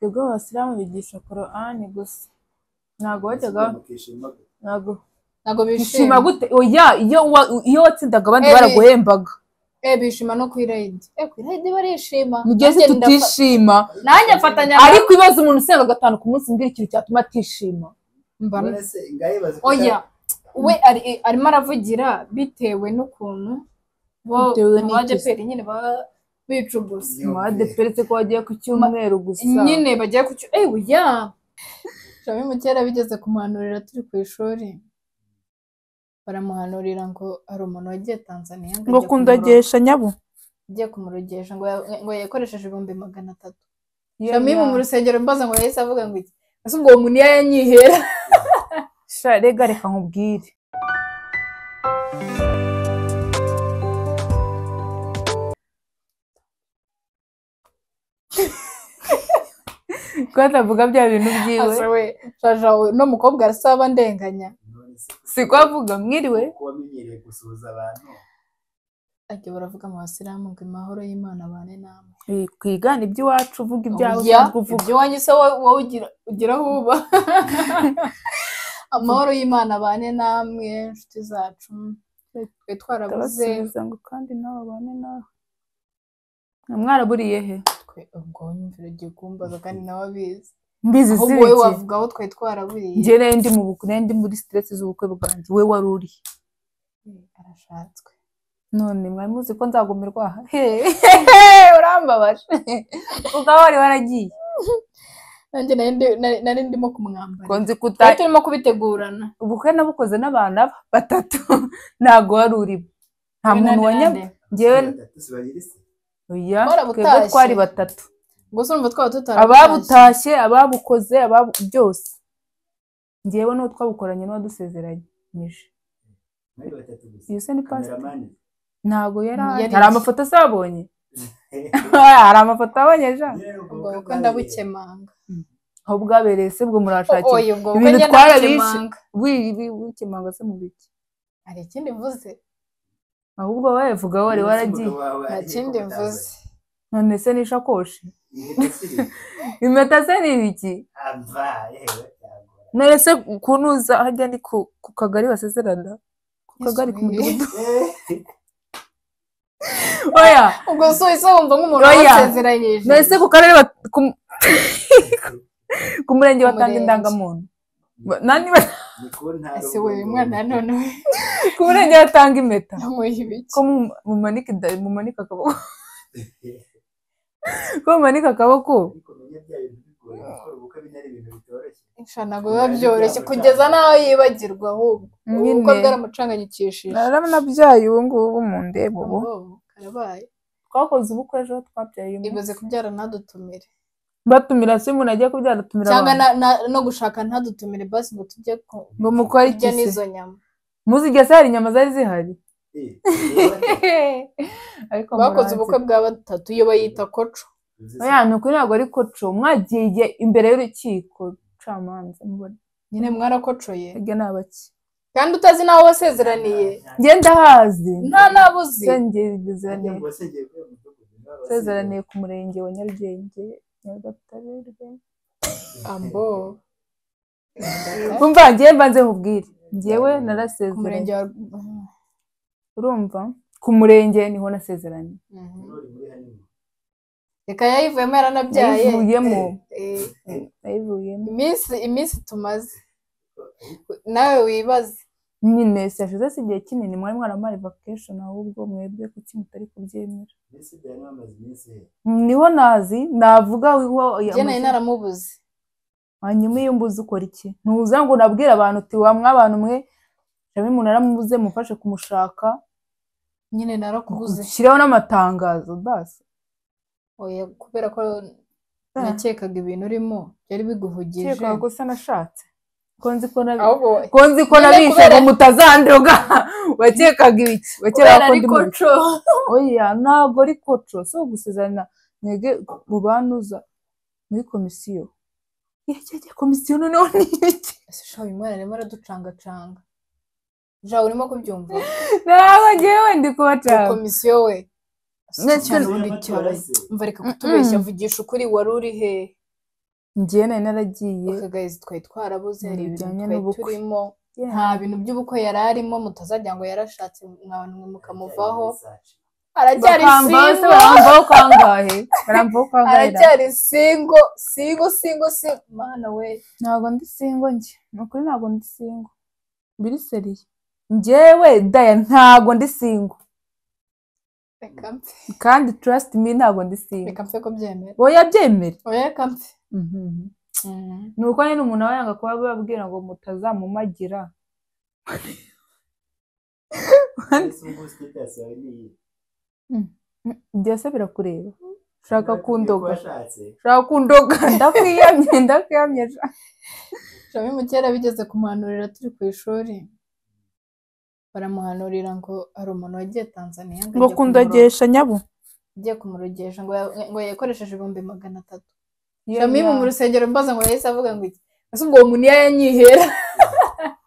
Twebwe abasilamu bigisha Korani gusa, ntabwo bajyaga, ntabwo Ntabwo bishima bishima. Gute? Oya, iyo watsindaga abandi baraguhembaga. Bishima no ku irayidi. Ku irayidi barishima. Nigeze Nanjye tutishima. Nanjye mfatanya Ariko ibibazo, umuntu usenga gatanu ku munsi, mbwira ikintu cyatuma atishima. Mbana. None se ngayibaze ko Oya, we arimo aravugira bitewe n'ukuntu bo Bitewe mu n'iki se? badeperi nyine baba bicugusa. Mu ADEPR ko wagiye ku cyumweru gusa. Nyine bagiye ku cyo, oya, Shami kera bigeze kumuhanurira turi ku ishuri, baramuhanurira ngo hari umuntu wagiye Tanzania ngo ajya kundogesha nyabo. Agiye kumurogesha, ngo yakoresheje 300,000. Shamimu mu rusengero mbaza ngo yahise avuga ngo iki? Ese ubwo uwo muntu yanyihera? Sha, rega reka nkubwire. Ko atavuga bya bintu byiwe. Asa we shaja we, no mukobwa arasaba ndenganya. None se Si ko avuga mwiriwe? Ko wamenyereye gusuhuza abantu. Ajya baravuga mu basilamu ngo amahoro y'Imana abane namwe. Twigana iby'iwacu, uvuga ibyawe Oya, usanzwe uvuga. Ibyo wanyu se wowe ugira aho uba. Amahoro y'Imana abane namwe inshuti zacu, twe twarabuze. Ndabasubiza ngo kandi nawe abane nawe. Mwaraburiye he? Twe ubwo nyumvira ugiye kumbaza kandi nawe abizi. Mbizi Ahubwo si wowe biki? wavuga aho twari twaraburiye. Njye nari ndi mu bukwe, nari ndi muri stress z'ubukwe bwanjye, we wari uri. Arashatswe. None mwari muzi ko nzagumirwa aha? He, urambabaje, ubwo wari waragiye. Nanjye nari ndimo kumwambara. Ko nzi kuta Twari turimo kubitegurana. Ubukwe nabukoze n'abantu aba batatu, ntabwo wari urimo, nta Wowe muntu nande wanya nande? Njyewe. Batatu si babiri se? Oya, Twarabutashye. twebwe twari batatu. Gusa urumva twaba tutarabutashye. Ababutashye, ababukoze, ababu byose, njyewe n'uwo twabukoranye n'uwadusezeranyije. Mwari batatu gusa? Iyo se ni pasiteri? Kameramani? Ntabwo yari ahari. Yari Hari iki? amafoto se wabonye? Hari amafoto wabonye ja? Nyine ubwo Ubwo bukwe bukwe ndabukemanga. Aho bwabereye se bwo murashakira? Oya, ubwo bukwe Ibintu njye twarabishe. ndabukemanga. Wikemanga se mu biki? Hari ikindi mvuze? Ahubwo wowe vuga wari None se waragiye. umugabo wawe Nta ari he kindi ko mvuze. None se n'ishakoshi? Impeta se iri? Impeta se ni ibiki? Ava yewe, byagora. None se kunuza hajya ni ku kagari basezerana, ku kagari, ku mudugudu? Oya. Ubwo se uhise wumva nk'umuntu Oya. wasezeranyije. None se ku karere ku murenge Ku batanga murenge. indangamuntu? Nani Ni ku ntara. Ese we mwana none we ku murenge batanga impeta? Yanyweye ibiki? Ko mumanika mumanika akaboko, ko mumanika akaboko. Ariko menya bya bintu bigoye gukora ubukwe, binari ibintu bitoroshye. Sha, ntabwo biba byoroshye kugeza n'aho yibagirwa ahubwo. Nyine. Ubukwe bwaramucanganyikishije. Naranabyaye ubu ngubu mu ndebe ubu. Ubwo karabaye. Twakoze ubukwe ejo, twabyaye uyu munsi. Ibaze kubyara ntadutumire. Batumira se? Umuntu agiye kubyara atumira Cyangwa abantu? no gushaka ntadutumire basi ngo tujye Ngo mukore kurya iki se? n'izo nyama. Muzigeze hari inyama zari zihari? Ariko Bakoze muranzi. ubukwe bwa batatu, iyo bayita koco. Oya, ni ukuri ntabwo ari koco, mwagiye imbere y'urukiko camanza mubona. Nyine mwarakocoye. Harya ni abaki? Kandi utazi n'aho wasezeraniye. Njye ndahazi. Nta nabuzi. Nsezeraniye ku murenge wa Nyarugenge, Nyagatare, Rwema. Ambo. Umva, njyewe mbanze nkubwire, njyewe Ku narasezeranye. murenge wa Urumva, ku murenge niho nasezeranye. Reka, yayivuyemo, yaranabyaye. Nayivuyemo. Nayivuyemo. Iminsi tumaze nawe wibaze. Nyine se hashize si igihe kinini, mwari mwarampaye vacation, ahubwo mwebwe kuki mutari kubyemera? Niho nazi navuga wiho. Njye nari naramubuze. Hanyuma iyo mbuze ukora iki? Ntuza ngo nabwire abantu uti wa mwabantu mwe, Shami umuntu naramubuze, mufashe kumushaka. Nyine narakubuze. Ushyireho n'amatangazo basi. Oya, kubera ko nakekaga ibintu urimo byari biguhugije. Keka ko se nashatse, ko nzi ko nabi Ahubwo ko nzi ko Nyine nabishe kubera- ngo mutazandoga, wakekaga ibiki? Kubera Wakekaga ko ari ndi mu biki? koco. Oya, ntabwo ari koco, si ugusezerana mwege mubanuza muri komisiyo. Yajya komisiyo noneho ni ibiki? Ese sha, uyu mwana arimo araducangacanga ja, urimo kubyumva? Ntabwo ngewe ndi kubacanga. Komisiyo we. Ndetse Cyane ubundi cyabaye. Umva, reka kutubeshya, vugisha ukuri, wari uri he? Njyewe nari naragiye Okay guys, twari twarabuze, hari ibintu Bijyanye twari n'ubukwe. turimo, nta bintu by'ubukwe yari arimo, mutazajya ngo yarashatse mwabantu mwe mukamuvaho. Aracyari Bakamvaho se, single, baramvaho kangahe? Baramvaho kangahe? aracyari single, single, single, single. Mana we. Ntabwo ndi single njye. Ni ukuri ntabwo ndi single. Biri seriye. Njyewe Daya ntabwo ndi single. Reka mpfe. Kandi trust me, ntabwo ndi single. Reka mpfe kubyemera. Oya, byemere. Oya, reka mpfe. Ni uko nyine umuntu aba yanga kuba babwira ngo mutazamumagira. Ese ubu status yawe ni iyi? Byose birakureba. Ushaka Niba kundoga. washatse. Ushaka kundoga. Ndakwiyamye, ndakwiyamye. Shami kera bigeze kumuhanurira turi ku ishuri, baramuhanurira ngo hari umuntu wagiye Tanzania Ngo ajya kundogesha nyabu. agiye kumurogesha, ngo yakoresheje 300,000. Shamimu mu rusengero mbaza ngo yahise avuga ngo iki? Ese ubwo uwo muntu yanyihera?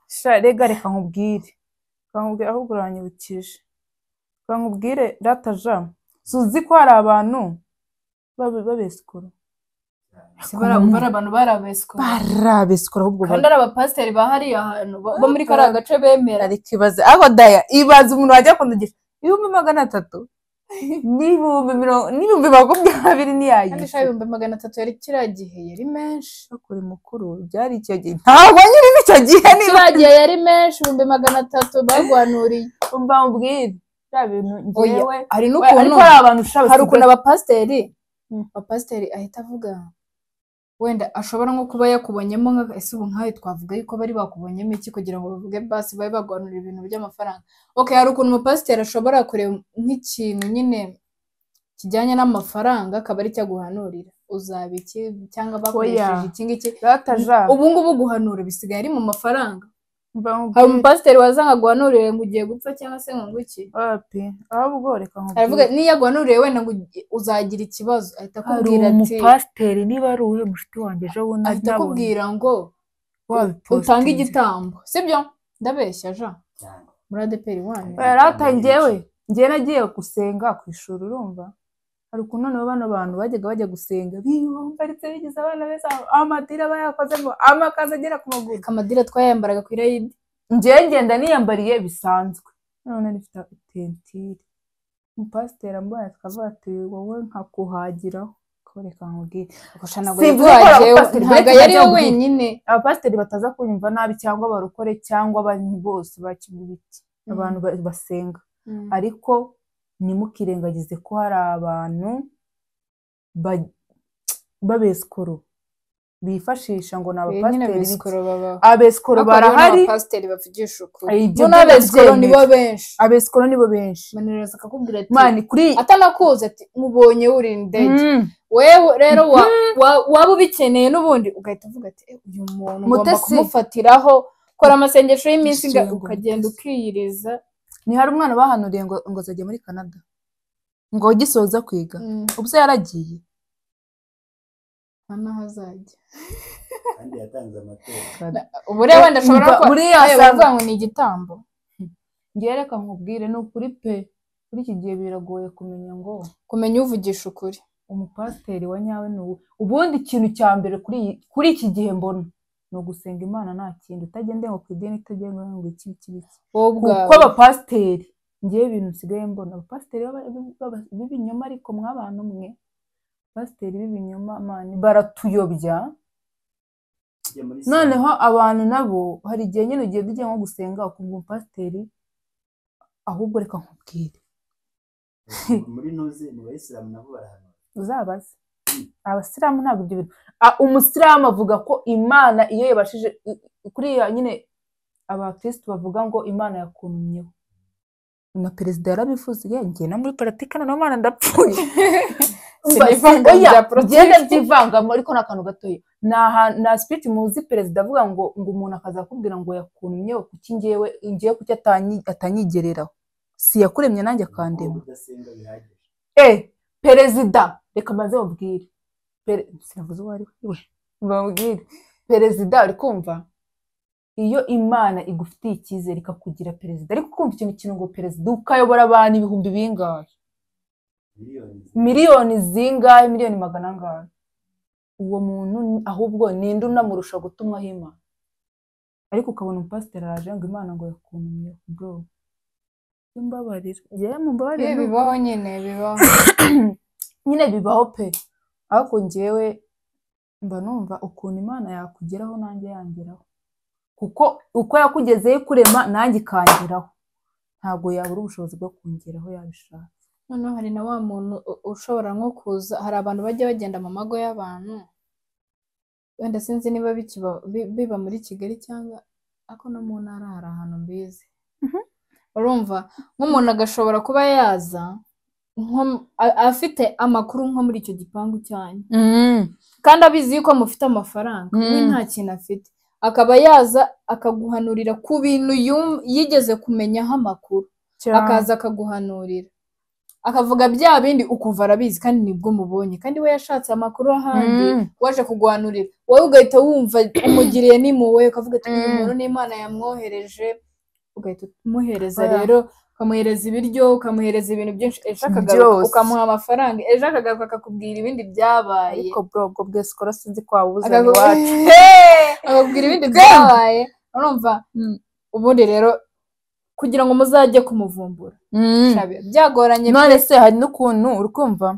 Sha rega, reka nkubwire. Reka nkubwire, ahubwo uranyibukije. Reka nkubwire rataja. Suzi ko hari abantu babesikora. Bari abantu barabesikora. Barabesikora ahubwo. Kandi ari abapasiteri ba hariya hantu bo muri kariya gace bemera. Ariko ibaze, ariko Daya, ibaze umuntu wajya kundogesha 300,000 n'ibihumbi 20,000 Kandi sha ntiyayishyura. 300,000 yari kiriya gihe yari menshi. Kuri mukuru byari icyo gihe, ntabwo nyine icyo gihe niba Kiriya gihe yari menshi, 300,000 bagwanuriye. Umva mubwire bya bintu Oya, njyewe hari ariko n'ukuntu hari abantu ushaka hari ukuntu abapasiteri ahita avuga wenda ashobora nko kuba yakubonyemo nka, ese ubu nkawe twavuga yuko bari bakubonyemo iki kugira ngo bavuge basi babe bagwanurira ibintu by'amafaranga? Okay, hari ukuntu umupasiteri ashobora kureba nk'ikintu nyine kijyanye n'amafaranga akaba ari cyo aguhanurira, uzaba iki cyangwa bakoresheje iki ngiki. Rataja. Ubu ngubu guhanura bisigaye ari mu mafaranga. Umva Hari nkubwire. umupasiteri waza ngo aguhanurire ngo ugiye gupfa cyangwa se ngo iki. Wapi, ahubwo reka Aravuga nkubwire. niyo aguhanuriye wenda ngo uzagira ikibazo, ahita Hari akubwira ati umupasiteri, niba ari uwuhe mushuti wanjye ejo bundi ahita nabonye akubwira ngo wabipositinze. utange igitambo, sibyo? Ndabeshya ja? Cyane. Muri ADEPR wanyu. Oya, rata njyewe nagiye gusenga ku ishuri, urumva hari ukuntu noneho bano bantu bajyaga bajya gusenga biyumbaritse bigize abana beza, amadira bayakozemo amakanzu agera ku maguru. Kamadira twayambaraga ku irayidi. Njyewe ngenda niyambariye bisanzwe, none nifite tentire, umupasiteri ambonye tukavuga ati wowe nkakuhagiraho. Ko reka nkubwire, Gusa ntabwo Simvuze ko yari abapasiteri ntabwo benshi yari we bajya wenyine. Abapasiteri bataza kunyumva nabi cyangwa abarokore cyangwa abantu bose bakibiti, abantu basenga, ariko ntimukirengagize ko hari abantu b'abesikoro bifashisha ngo ni Nyine abapasiteri b'iki. abesikoro babaho. Abesikoro Ariko hariho barahari. n'abapasiteri bavugisha ukuri. Ay, ibyo Bo n'abesikoro ndabyemera. nibo benshi. Abesikoro nibo benshi. Manireza akakubwira ati Mani kuri atanakuzi ati mubonye wurira indege. Wewe rero waba ubikeneye n'ubundi ugahita uvuga ati "Eh, uyu muntu ngomba Mutesi. kumufatiraho." Kora amasengesho y'iminsi Sengo, ukagenda Mutesi. ukiyiriza. Ni hari umwana bahanuriye ngo azajya muri Canada ngo agisoza kwiga, ubwo yaragiye. Nta n'aho azajya. Kandi yatanze amatora. Ubu rero wenda ashobora Umva, kuba buriya Eh, asanga- baravuga ngo ni igitambo. Ngewe reka nkubwire, ni ukuri pe, kuri iki gihe biragoye kumenya ngo kumenya uvugisha ukuri. Umupasiteri wa nyawe ni uwo. Ubundi ikintu cya mbere kuri iki gihe mbona ni ugusenga Imana, nta kindi, utagendeye ngo ku idini, utagendeye ngo iki iki iki. Wowe Kuko ubwawe. abapasiteri, ngewe ibintu nsigaye mbona, abapasiteri b'ibinyoma, ariko mw'abantu mwe, abapasiteri b'ibinyoma mani baratuyobya. Tujya muri Noneho abantu nabo hari igihe nyine ugenda ugiye nko gusenga ukumva umupasiteri, ahubwo reka nkubwire. Muri ntuze mu bayisilamu nabo barahanura. Uzabaze abasilamu, ntabwo ibyo bintu. Umusilamu avuga ko Imana iyo yabashije kuriya nyine abakristu bavuga ngo Imana yakuntumyeho, na perezida yarabivuze. Ye ngiye no muri politiki noneho Mana ndapfuye. Sinivanga mu Oya, bya politiki. ngenda mbyivangamo ariko ni akantu gatoya. Nta speech muzi perezida avuga ngo umuntu akaza akubwira ngo yakuntumyeho, kuki ngewe ngiye kuki atanyigereraho, si yakuremye nanjye akandema? Udasenga bihagije. Perezida, reka maze mubwire. Sinavuze uwo ari we, bamubwire perezida. Uri kumva iyo Imana igufitiye icyizere ikakugira perezida, ariko kumva ikintu kintu ngo perezida ukayobora abantu ibihumbi bingahe? Miliyoni. Miliyoni zingahe, miliyoni magana angahe? Uwo muntu ahubwo ninde unamurusha gutumwaho Imana? Ariko ukabona umupasiteri araje ngo Imana ngo yakuntumyeho, bro, imbabarira, njyewe mumbabarire. Bibaho nyine, bibaho. Nyine bibaho pe, ariko njyewe mba numva ukuntu Imana yakugeraho nanjye yangeraho, kuko uko yakugezeho ikurema nanjye ikangeraho, ntabwo yabura ubushobozi bwo kungeraho yabishaka. Noneho hari na wa muntu ushobora nko kuza, hari abantu bajya bagenda mu mago y'abantu, wenda sinzi niba biba muri Kigali cyangwa ariko no mu ntara hari ahantu mbizi. Urumva nk'umuntu agashobora kuba yaza afite amakuru nko muri icyo gipangu cyanyu, kandi abizi yuko mufite amafaranga, we nta kintu afite, akaba yaza akaguhanurira ku bintu yigeze kumenyaho amakuru, akaza akaguhanurira akavuga bya bindi ukumva arabizi kandi nibwo mubonye, kandi we yashatse amakuru ahandi, waje kuguhanurira wowe ugahita wumva umugiriye n'impuhwe, ukavuga ati uyu muntu n'Imana yamwohereje, ugahita umuhereza rero, ukamuhereza ibiryo, ukamuhereza ibintu byinshi, ejo akagaruka ukamuha amafaranga, ejo akagaruka akakubwira ibindi byabaye. Ariko bro, ubwo bwesikoro sinzi ko wabuzanye iwacu, akakubwira ibindi byabaye. Urumva ubundi rero kugira ngo muzajye kumuvumbura byagoranye. None se hari n'ukuntu uri kumva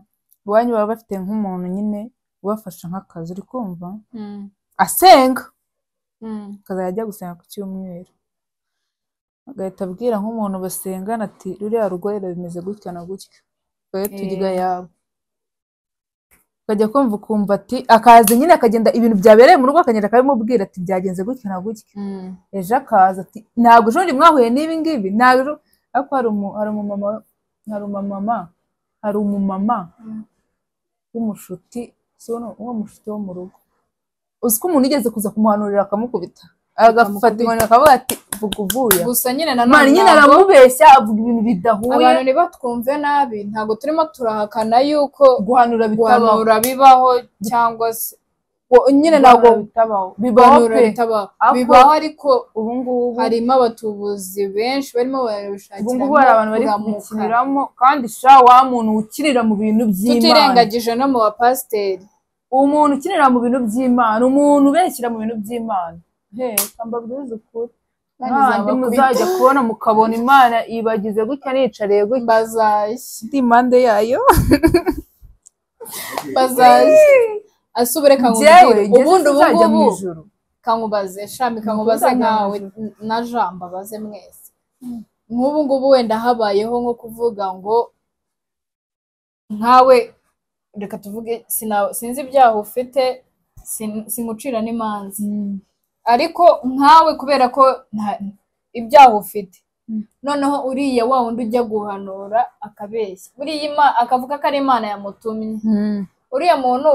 iwanyu baba bafite nk'umuntu nyine ubafasha nk'akazi, uri kumva asenga, akazajya ajya gusenga ku cyumweru, agahita abwira nk'umuntu basengana ati ruriya rugo rero bimeze gutya na gutya, twe turya yabo. Ukajya kumva ukumva ati akaza nyine akagenda ibintu byabereye mu rugo akagenda akabimubwira ati byagenze gutya na gutya, ejo akaza ati ntabwo ejo mwahuye n'ibi ngibi, ntabwo. Ariko hari umumama w'umushuti, uwo mushuti wo mu rugo, uzi ko umuntu yigeze kuza kumuhanurira akamukubita, agafata inkoni akavuga ati vuga uvuye. Gusa nyine nanone nyine aramubeshya, avuga ibintu bidahuye. Abantu ntibatwumve nabi, ntabwo turimo turahakana yuko guhanura bibaho cyangwa se nyine ntabwo bitabaho, bibaho pe, bibaho, ariko ubu ngubu harimo abatubuzi benshi barimo barabishakira. Ubu ngubu hari abantu bari kubikiniramo, kandi sha wa muntu ukinira mu bintu by'Imana, tutirengagije no mu bapasiteri, umuntu ukinira mu bintu by'Imana, umuntu ubeshyira mu bintu by'Imana, mbabwize ukuri, nandi muzajya kubona mukabona Imana ibagize gutya nicariye gutya, bazashya ndi impande yayo, bazashya. Asubire kangumbwire ubundi ubu ngubu kankubaze shami, kankubaze nkawe na Jean, mbabaze mwese nk'ubu ngubu wenda habayeho nko kuvuga ngo nkawe reka tuvuge sinzi ibyaha ufite, singucira n'imanza, ariko nkawe kubera ko ibyaha ufite, noneho uriya wa wundi ujya guhanura akabeshya, buriya akavuga ko ari Imana yamutumye, uriya muntu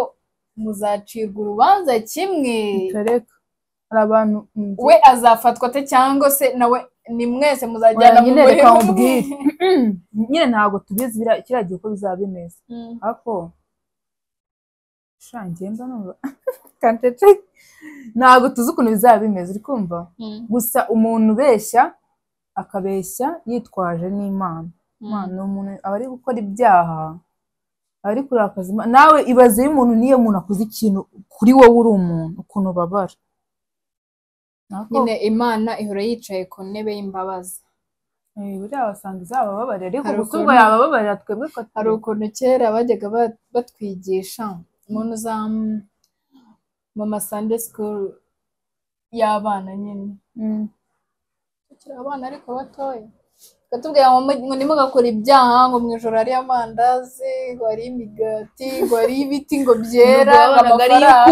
muzacirwa urubanza kimwe. Hari abantu we azafatwa ate, cyangwa se nawe ni mwese muzajyana mu muriro? Reka nkubwire nyine ntabwo tubizi kiriya gihe uko bizaba bimeze, ariko mba numva ntabwo tuzi ukuntu bizaba bimeze, uri kumva? Gusa umuntu ubeshya akabeshya yitwaje n'Imana, umuntu aba ari gukora ibyaha, ari kurakaza Imana. Nawe ibaze iyo umuntu niyo muntu akoze ikintu kuri wowe uri umuntu ukuntu ubabara. Nyine Imana ihora yicaye ku ntebe y'imbabazi. Buriya wasanga izabababarira, ariko gusa ubwo yabababarira twebwe ko hari ukuntu kera bajyaga batwigisha umuntu uza mu ma Sunday school y'abana nyine, tukiri abana ariko batoya, batubwira ngo ntimugakore ibyaha, ngo mu ijoro hariyo amandazi, ngo hariyo imigati, ngo hariyo ibiti, ngo byera, ngo amafaranga.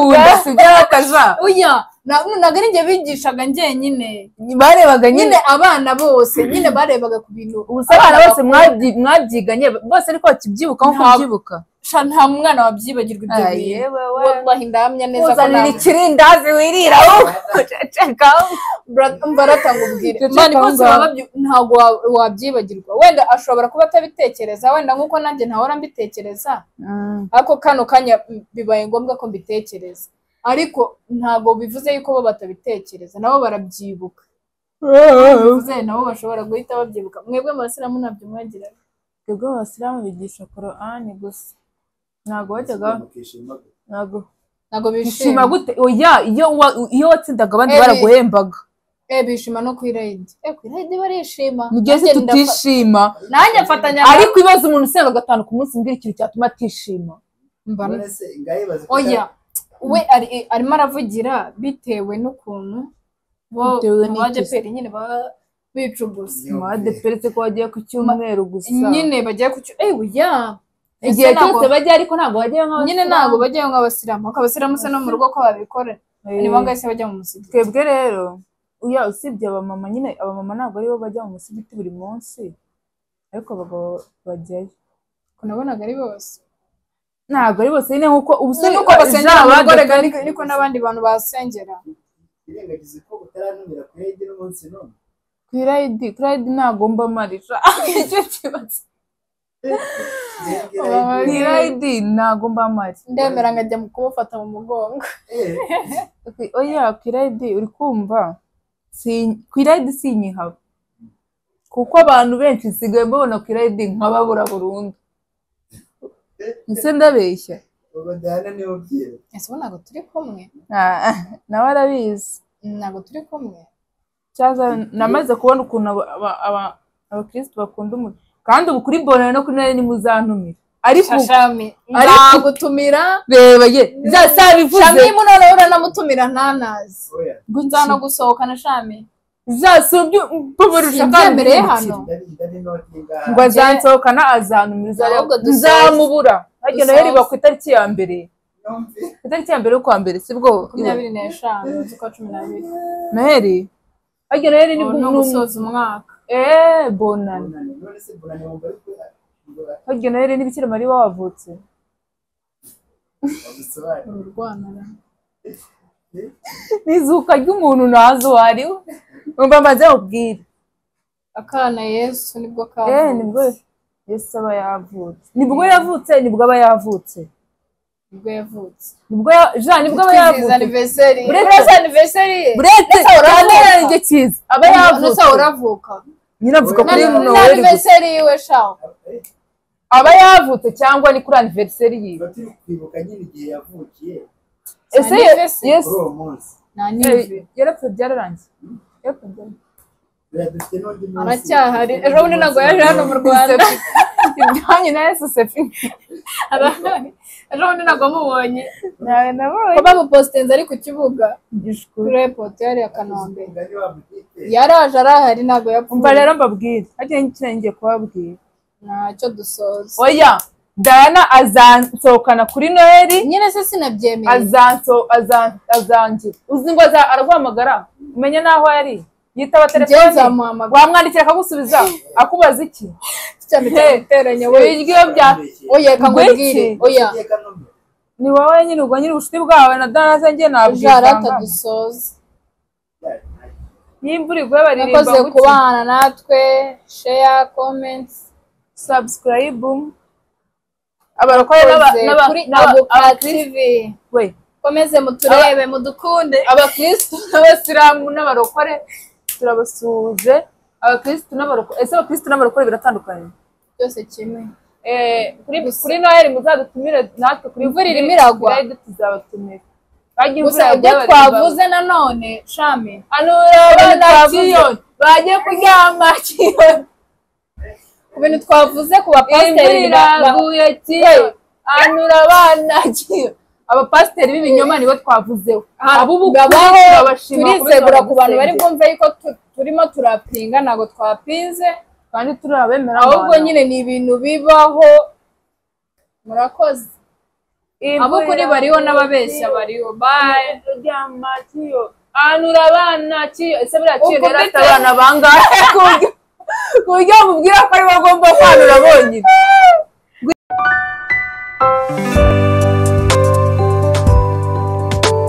Oya, ntabwo ari njye bigishaga njyenyine, barebaga nyine abana bose, nyine barebaga ku bintu. Ubusa abana bose mwabyiganye bose ariko bakibyibuka nko kubyibuka. Nta mwana wabyibagirwa ibyo bintu. Wallahi ndahamya neza ko uzanira ikirindazi wirira uceceka. Mbaratangubwire mani bose ntabwo wabyibagirwa, wenda ashobora kuba atabitekereza, wenda nkuko nanjye ntahora mbitekereza, ariko kano kanya bibaye ngombwa ko mbitekereza, ariko ntabwo bivuze yuko bo batabitekereza, nabo barabyibuka, bivuze nabo bashobora guhita babyibuka. Mwebwe mu basilamu ntabyo mwagiraga? Twebwe abasilamu bigisha Korani gusa, ntabwo bajyaga, ntabwo Ntabwo Bishima bishima. gute? Oya, iyo watsindaga abandi baraguhembaga. Bishima no ku irayidi. Ku irayidi barishima. Nigeze tutishima. Nanjye mfatanya. Ariko ibibazo umuntu usenga 5 ku munsi, mbwira ikintu cyatuma atishima. Oya, we arimo aravugira bitewe n'ukuntu bo ADEPR nyine baba bicugusa. ADEPR se ko bagiye ku cyumweru gusa. Nyine bagiye ku cyumweru. Igihe cyose bajya, ariko ntabwo bajya nk'abasilamu. Nyine ntabwo bajya nk'abasilamu. Ariko abasilamu se no mu rugo ko babikora. Ni bangahe se bajya mu musigiti? Twebwe rero, oya, usibye abamama nyine, abamama ntabwo aribo bajya mu musigiti buri munsi, ariko abagabo bajyayo. Ko nabonaga ari bose. Ntabwo ari bose nyine, nkuko ubuse nuko basengera mu rugo, rega niko n'abandi bantu basengera. Irengagize ko utarantumira ku irayidi n'umunsi n'umwe. Ku irayidi ntabwo mba marira. Icyo kibazo. Ku irayidi ntabwo mba mari. Ndemera nkajya kumufata mu mugongo. Oya, ku irayidi uri kumva. Ku irayidi sinyihaba. Kuko abantu benshi nsigaye mbabona ku irayidi nkababura burundu. Ese ndabeshya? Ubwo Diana niwe ubyibuka. Ese ubu ntabwo turi kumwe? Nawe arabizi. Ntabwo turi kumwe. Cyaza namaze kubona ukuntu abakristo bakunda umuntu. Kandi ubu kuri Bonane no kuri Noheli nimuzantumira. Ariko Shami nzagutumira. Reba ye, zasabivuze. Shami none uranamutumira ntanazi. Nzana gusohokana Shami. Zasubye mbabarusha kandi hano. Ngo azansohokana azantumira, nzamubura. Harya Noheli ba ku itariki ya mbere. Itariki ya mbere y'ukwa mbere sibwo? 25 z'ukwa 12. Noheli. Harya Noheli ni no gusoza umwaka. Bonane. Harya Noheli ni Bikira Mariya wavutse. Nizuka ry'umuntu ntazi uwo ari we. Umva mbanze nkubwire. Akana Yesu nibwo kavutse. Nibwo Yesu aba yavutse. Nibwo yavutse, nibwo aba yavutse. Nibwo yavutse. Nibwo Jean nibwo aba yavutse. Anniversary. Uretse anniversary. Uretse uravuka. Cyiza. Aba yavutse. Uravuka. Nyine avuka kuri Noheli. Anniversary yiwe shaho. Aba yavutse cyangwa ni kuri anniversary yiwe. Turi kwibuka nyine igihe yavukiye. Ese Yesu yarapfuye byararangiye. Aracyahari. Ejo bundi ntabwo yaje hano mu Rwanda. Ibyanyu na Yesu Sefi. Ejo bundi ntabwo mubonye. Nawe nabonye. Ko bamupostinze ari ku kibuga. Kuri airport yari ya Kanombe. Yaraje arahari ntabwo yapfuye. Umva rero mbabwire. Harya ngiye ngiye kubabwira. Ntacyo dusoza. Oya, Diana azansohokana kuri Noheli. Nyine se sinabyemeye. Azangira. Uzi ngo araguhamagara. Umenye naho yari. Yitaba telefone. Wamwandikira akagusubiza. Akubaza iki? Cyane cyane we. Ibiryo bya oya kangubwire. Oya. Ni wowe nyine ubwo nyine ubucuti bwawe na Diana se ngiye nabwira. Jarata dusoza. Nimba uri guhe baririmba Mwakoze kubana natwe, share, comments, subscribe. Abarokore kuri Abuka TV. We. Komeze muturebe mudukunde. Abakristo n'abasilamu n'abarokore turabasuhuje. Abakristo n'abarokore, ese abakristo n'abarokore biratandukanye? Byose kimwe. Kuri Noheli muzadutumire natwe kuri imvura irimo iragwa. Tuzabatumira. Gusa ibyo twavuze nanone Shami. Anura Kiyoni bagiye kuryama Kiyoni. Ku bintu twavuze ku bapasiteri iraguye Kiyoni. Anura abana Kiyoni. Abapasiteri b'ibinyoma nibo twavuzeho. Turizegura ku bantu bari bwumve yuko turimo turapinga, ntabwo twapinze kandi turabemera, ahubwo nyine ni ibintu bibaho. Murakoze. Abo kuri bariho n'ababeshya bariho. Bye. Anura abana Kiyoni. Ese buriya Kiyoni yari afite abana bangahe ku buryo bamubwira ko aribo bagomba kwanura bonyine?